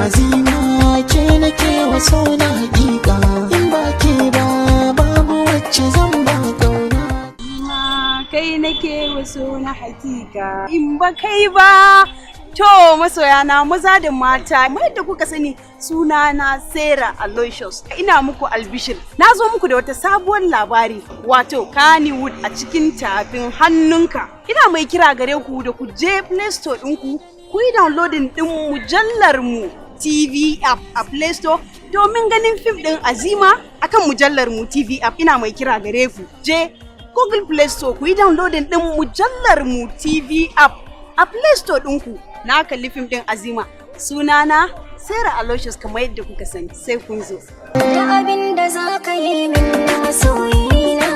Azima, ke nake waso na hakika, in ba ke ba babu wacce zan ba kauna. Ma kai nake waso na hakika, in ba kai ba. To, masoyana maza da mata, kamar yadda kuka sani, suna na Sarah Aloysius. Ina muku albishir. Na zo muku da wata sabuwar labari, wato Kannywood a cikin tafin hannunka. Ina mai kira gare ku da ku je Play Store ɗinku, ku yi downloading ɗin Mujallar Mu TV app a Play Store domin ganin fim ɗin Azima akan Mujallar Mu TV app. Ina mai kira gare ku, je Google Play Store, ku yi downloading ɗin Mujallar Mu TV app a Play Store ɗinku na kalli fim ɗin Azima. Sunana Sarah Aloysius, kamar yadda kuka sani, sai kun zo. Da abin da za ka yi min, masoyina.